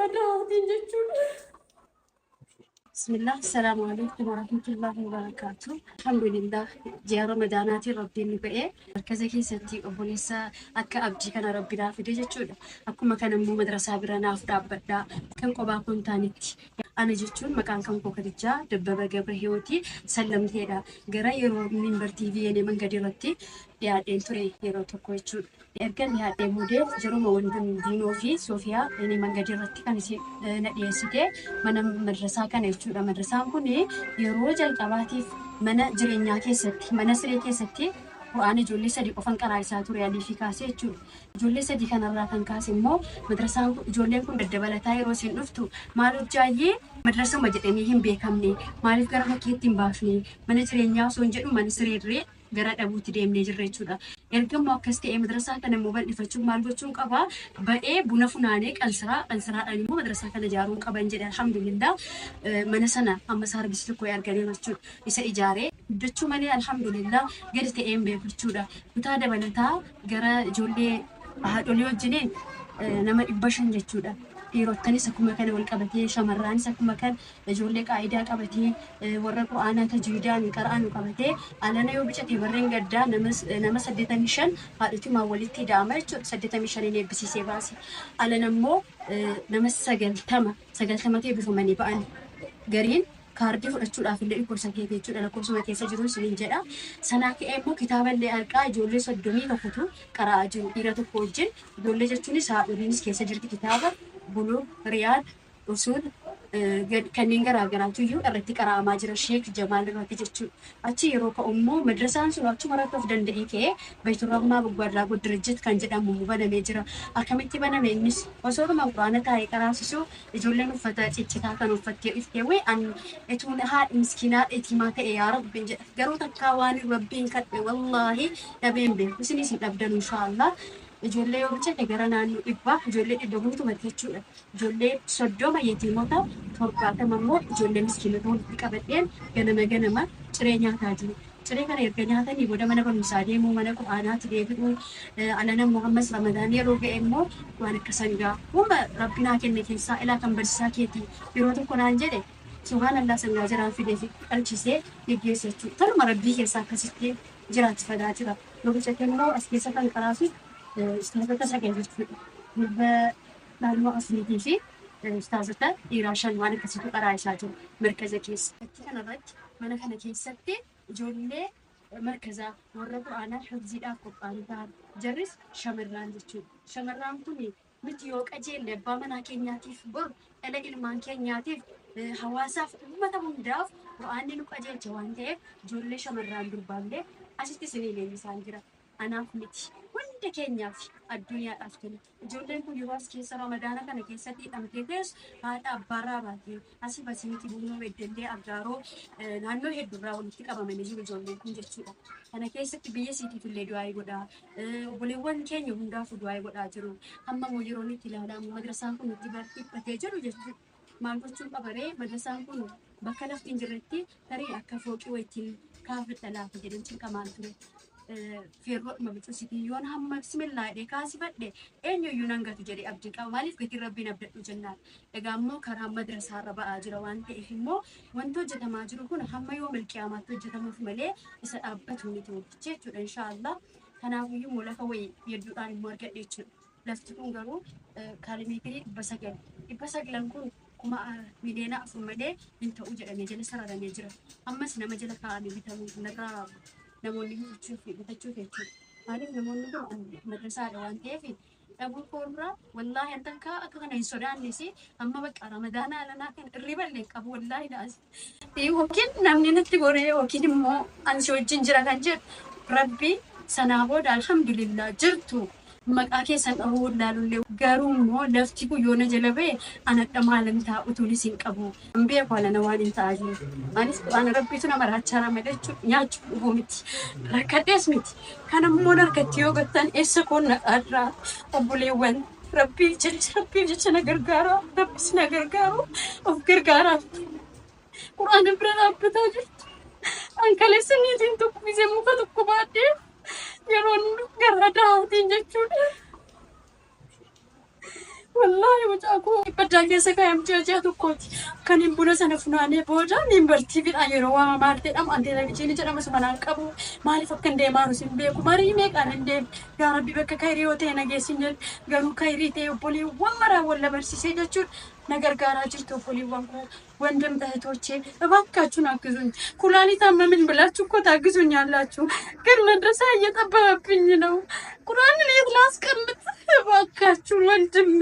Garaa dahaatiin jechuudha. Bismillah, Assalaamu alaikum warahmatullahi wabarakatuh. Alhamdulillah, ji'a Ramadaanaatiin Rabbiin nu ga'e. Markaza keessatti obboleessa akka abdii kana Rabbi naaf fide jechuudha. Akkuma kana immoo madrasaa bira naaf dhaabbadhaa. Kan qobaa koo hin taanetti. Ana jechuun maqaan kan koo Kadijaa Dabbaba Gabra Hiyooti Sallamteedha. Gara yeroo Minbar TV Yenee Mangadi irratti dhiyaadheen ture yeroo tokko jechuudha. Ergan dhiyaadhee boodee yeruma Wandim Diinoo fi Soofiyaa Yenee Mangadi irratti kan isin na dhiyeessite mana madrasaa kana jechuudha. Madrasaan kun yeroo jalqabaatiif mana jireenyaa keessatti, mana siree keessatti Qur'aana ijoollee sadii qofan qaraa'isaa ture aliifii kaasee jechuudha. Ijoollee sadii kanarraa kan kaase immoo madrasaan kun ijoolleen kun daddabalataa yeroo isin dhuftu maal hojjaayyee madrasuma jedhamee hin beekamne, maaliif gara bakkeetti hin baafne, mana jireenyaa osoo hin jedhu mana sireerree gara dhabuutti deemnee jirra jechuudha. Erga immoo akkas ta'ee madrasaa kana immoo bal'ifachuuf maal gochuun qaba? Ba'ee buna funaanee qansiraa qansiraadhaan immoo madrasaa kana ijaaruun qaban jedhe. Alhamdulillah, mana sana amma saarbisii tokko arganeera jechuudha. Isa ijaaree guddachuu malee alhamdulillah gadi ta'ee hin beeku jechuudha. Kutaa dabalataa gara ijoollee haadholii wajjiniin nama 500 jechuudha. Dhiirottanis akkuma kana wal qabatee, shamarraanis akkuma kana ijoollee qaa'idaa qabatee, warra Qur'aanaa tajwiidaan qara'anu qabatee, alana yoo bicate warreen gaddaa nama 85 haadhotumaan walitti ida'ama jechuudha. 85n eebbisiisee baase. Alana immoo nama 90 90tu eebbifamanii ba'an. Gariin kaardii fudhachuudhaaf illee dhukkubsatee jechuudha, lakkoofsuma keessa jiru isiniin jedha. Sanaa ka'ee immoo kitaaba illee harqaa ijoollee 31tu qara'aa jiru dhiira tokko wajjin. Ijoollee jechuunis haadholiinis keessa jirti. Kitaaba Buluu, Riyaad, Usuul kanneen garaa garaatu iyyuu irratti qara'amaa jira Sheek Jamaal irratti jechuudha. Achi yeroo ka'u immoo madrasaan sun achuma irratti of danda'ee ka'ee Bayturrahmaa Baggoo Adraagot Dirrijjit kan jedhamu banamee jira. Akkamitti baname innis? Osoodhuma Quraana taa'ee qaraasisuu ijoolleen uffata ciccitaa kan uffattee dhuftee, wee an etuun haadha miskiinaa etiimaa ta'e yaa Rabbiin jedha. Garuu takkaa waan Rabbiin kadhe wallaahi dhabeen beeku. Isinis hin dhabdanu inshaallah. Ijoollee yoo bichate gara naannoo 100, ijoollee 100 guutumatti jechuudha. Ijoollee 30 yetiimota, 70 immoo ijoollee miskiinota walitti qabadheen ganama ganama ciree nyaataa jiru. Ciree kana erga nyaatanii booda mana barumsaa deemuu, mana Qur'aanaatti deebi'uu, alana immoo ammas Ramadaan yeroo ga'e immoo waan akka sangaa huma Rabbi naa kenne keessaa ilaa kan barsiisaa keetii yeroo tokko naan jedhe, subhaanallah, sangaa jiraan fidee fi qalchisee geggeessa jechuudha. Tanuma Rabbii keessaa akkasitti jiraachifataa jira. Yoo bicate immoo as keessa kan qaraasu ustaazota sagal jechuudha. Durba naannoo afuriitii fi ustaazota dhiiraa shan waan akkasiitu qaraa isaa jiru markaza keessa. Fakkii kanarratti mana kana keessatti ijoollee markazaa warra Qur'aanaa hifziidhaaf qophaa'an ta'an, jarris shamarraan jechuudha. Shamarraan kun nuti yoo qajeelle abbaa manaa keenyaatiif, bor dhala ilmaan keenyaatiif, hawaasaaf, uummata hundaaf Qur'aanni nu qajeelcha waan ta'eef ijoollee shamarraan durbaallee asitti isinii leenjisaan jira. Anaaf miti, hunda keenyaaf addunyaadhaaf tola. Ijoolleen kun yeroo as keessa Ramadaana kana keessatti hidhamtee teessu haadha abbaarraa baatee asii basii miti, Buunoo Beddellee, Aggaaroo, naannoo hedduurraa walitti qabamanii jiru ijoolleen kun jechuudha. Kana keessatti biyya isiitiif illee du'aa godhaa. Obboleewwan keenya hundaafuu du'aa godhaa jiru. Hamma immoo yeroon itti ilaalamu madrasaan kun itti dhiphatee jiru jechuudha. Maal gochuun qabaree? Madrasaan kun bakka lafti hin jirretti tarii akka fooqii wayittiin kaafadha laata jedheen cinqamaan ture. Feerroodhuma bicuusitii yoon hamma bismillaa jedhee kaasifadhe eenyuyyuu nan gatu jedhee abdii qaba. Maaliif? Gatiin Rabbiin abdadhu jennaan. Egaa immoo karaa madrasaarra ba'aa jira waan ta'eef immoo wanti hojjetamaa jiru kun hamma yoo milqiyaamaatti hojjetamuuf malee isa dhaabbatu miti wantichi jechuudha inshaallah. Kanaafiyyuu immoo lafa wayii hedduudhaan immoo argadhe jechuudha. Lafti kun garuu kaarimeetirii 900. 900n kun 4,000,000 malee hin ta'u jedhamee jala sararamee jira. Ammas nama jala kaa'amee bitamuu kanarraa namoonni bitachuuf jechuudha. Maaliif? Namoonni kun madrasaadha waan ta'eef dhabuu koorraa wallaahi an takka akka kana hin sodaannes. Amma bakka Ramadaana alanaa kan irriba illee qabu wallaahi laas. Yookiin namni natti goree yookiin immoo ani si wajjin jira kan jedhu Rabbi, sanaa booda alhamdulillah jirtu. Maqaa keessan dhahuu wallaalullee garuu immoo lafti kun yoo na jala ba'e anadha maalan ta'a utuunis hin qabu. Hin beeku alana waan hin ta'aa jiru. Anis Qur'aana Rabbiitu nama raachaa malee jechuudha, nyaachuu dhuguu miti. Rakkadhees miti. Kana immoo harkatti yoo gattan eessa koon naqaarraa? Obboleewwan, Rabbiif jecha, Rabbiif jecha na gargaara. Rabbis na gargaaru, of gargaaraa. Qur'aana bira dhaabbataa jirtu. An kaleessa niitiin tokko gisee muka tokko baadhee yeroon garaa dahaatiin jechuudha. Wallaahi mucaa koo baddaa keessa kaayamtee ji'a tokkooti. Kan hin buna sana funaanee booda yuunivarsiitiidhaan yeroo waamamaa jedhamu an televezyiinii jedhamu isa manaan qabu maaliif akka hin deemaa jirus hin beeku marii meeqaan hin deemne yaa rabbi bakka kayrii yoo ta'e na geessin jedhe garuu kayrii ta'e obboleewwan maraa wal na barsiisee jechuudha na gargaaraa jirtu obboleewwan koo ወንድም እህቶቼ እባካችሁን አግዙኝ። ኩላሊት አመመኝ ብላችሁ እኮ ታግዙኛላችሁ፣ ግን መድረሳ እየጠበበብኝ ነው። ቁርአንን የት ላስቀምጥ? እባካችሁን ወንድሜ፣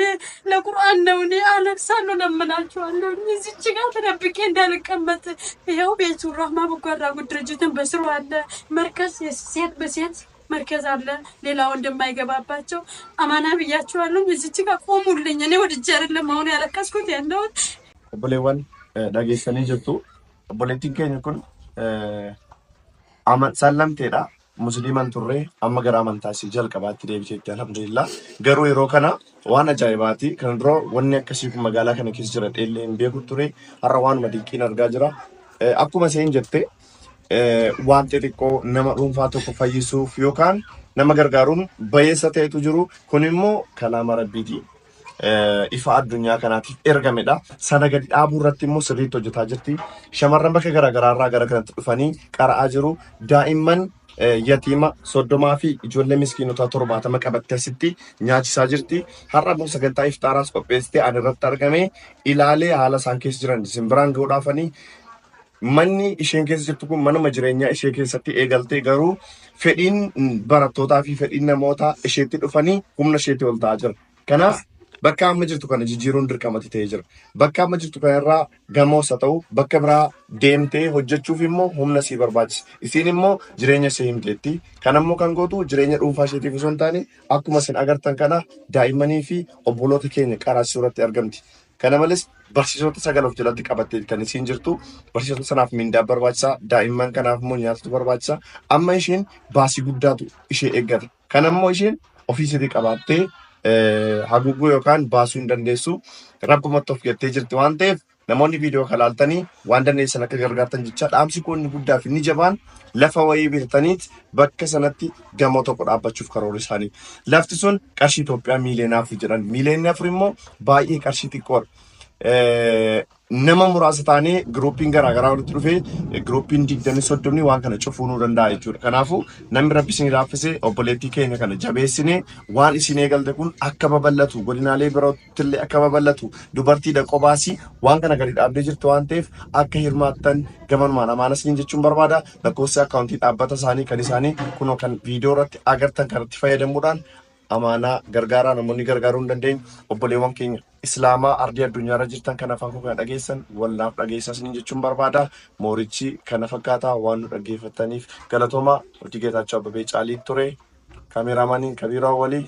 ለቁርአን ነው እኔ አለቅሳለሁ፣ ለምናችኋለሁ። እዚች ጋር ተደብቄ እንዳልቀመጥ። ይኸው ቤቱ ራህማ በጎ አድራጎት ድርጅትን በስሩ አለ። መርከዝ ሴት በሴት መርከዝ አለ። ሌላ ወንድማይገባባቸው አማና ብያችኋለሁ። እዚች ጋር ቆሙልኝ። እኔ ወድጄ አይደለም አሁን ያለቀስኩት ያለሁት። Obboleewwan dhageessanii jirtu. Obboleettiin keenya kun sallamteedha. Musliiman turre amma gara amantaa isii jalqabaatti deebiteetti alhamdulillah. Garuu yeroo kana waan ajaa'ibaati. Kana dura wanni akkasii kun magaalaa kana keessa jira dheellee hin beeku ture. Har'a waanuma dinqiin argaa jira. Akkuma isheen jette waan xixiqqoo nama dhuunfaa tokko fayyisuuf yookaan nama gargaaruun bayeessa ta'etu jiru. Kun immoo kalaama rabbiiti. Ifa addunyaa kanaatiif ergamedha. Sana gadi dhaabuu irratti immoo sirriitti hojjetaa jirti. Shamarran bakka garaagaraa irraa gara kanatti dhufanii qara'aa jiru. Daa'imman yatiima 30 fi ijoollee miskiinotaa 70 qabattee asitti nyaachisaa jirti. Har'a immoo sagantaa iftaaraas qopheessitee ani irratti argamee ilaalee haala isaan keessa jiran isin biraan ga'uudhaafanii manni isheen keessa jirtu kun manuma jireenyaa ishee keessatti eegaltee garuu fedhiin barattootaa fi fedhiin namootaa isheetti dhufanii humna isheetti ol ta'aa jira. Kanaaf bakka amma jirtu kana jijjiiruun dirqamatti ta'ee jira. Bakka amma jirtu kana irraa gamoos haa ta'u bakka biraa deemtee hojjechuuf immoo humna sii barbaachisa. Isiin immoo jireenya ishee himteetti. Kan ammoo kan gootu jireenya dhuunfaa isheetiif osoo hin taane akkuma isin agartan kana daa'immanii fi obboloota keenya qaraasisuu irratti argamti. Kana malees barsiisota 9 of jalatti qabattee kan isiin jirtu. Barsiisota sanaaf mindaa barbaachisa. Daa'imman kanaaf immoo nyaatatu barbaachisa. Amma isheen baasii guddaatu ishee eeggata. Kan ammoo isheen ofii isheetii qabaattee haguuguu yookaan baasuu hin dandeessu. Rabbumatti of gattee jirti waan ta'eef namoonni viidiyoo kana ilaaltanii waan dandeessan akka gargaartan jecha dhaamsi koo inni guddaa fi inni jabaan lafa wayii bitataniit bakka sanatti gamoo tokko dhaabbachuuf karoora isaanii. Lafti sun qarshii Itoophiyaa 4 miiliyoona jedhan. 4 miiliyoona immoo baay'ee qarshii xiqqoodha. Nama muraasa taanee giroopiin garaagaraa walitti dhufee giroopiin 20 30 waan kana cufuu nuu danda'a jechuudha. Kanaafuu namni rabbi isin laaffisee obboleettii keenya kana jabeessinee waan isin eegalte kun akka babal'atu godinaalee birootti akka babal'atu dubartiidha qobaasii waan kana gadi dhaabdee jirtu waan ta'eef akka hirmaattan gamanumaan amaana isiniin jechuun barbaada. Lakkoofsa akkaawuntii dhaabbata isaanii kan isaanii kunoo kan viidiyoo irratti agartan kanatti fayyadamuudhaan amaanaa gargaaraa namoonni gargaaruu hin dandeenye obboleewwan keenya islaamaa ardii addunyaarra jirtan kan afaan koo kana dhageessan wallaaf dhageessaa isiniin jechuun barbaada. Moorichi kana fakkaataa waan nu dhaggeeffattaniif galatoomaa. Hojii Geetaachoo Abbabee Caalii ture. Kaameeraamaaniin Kabiiroo Walii.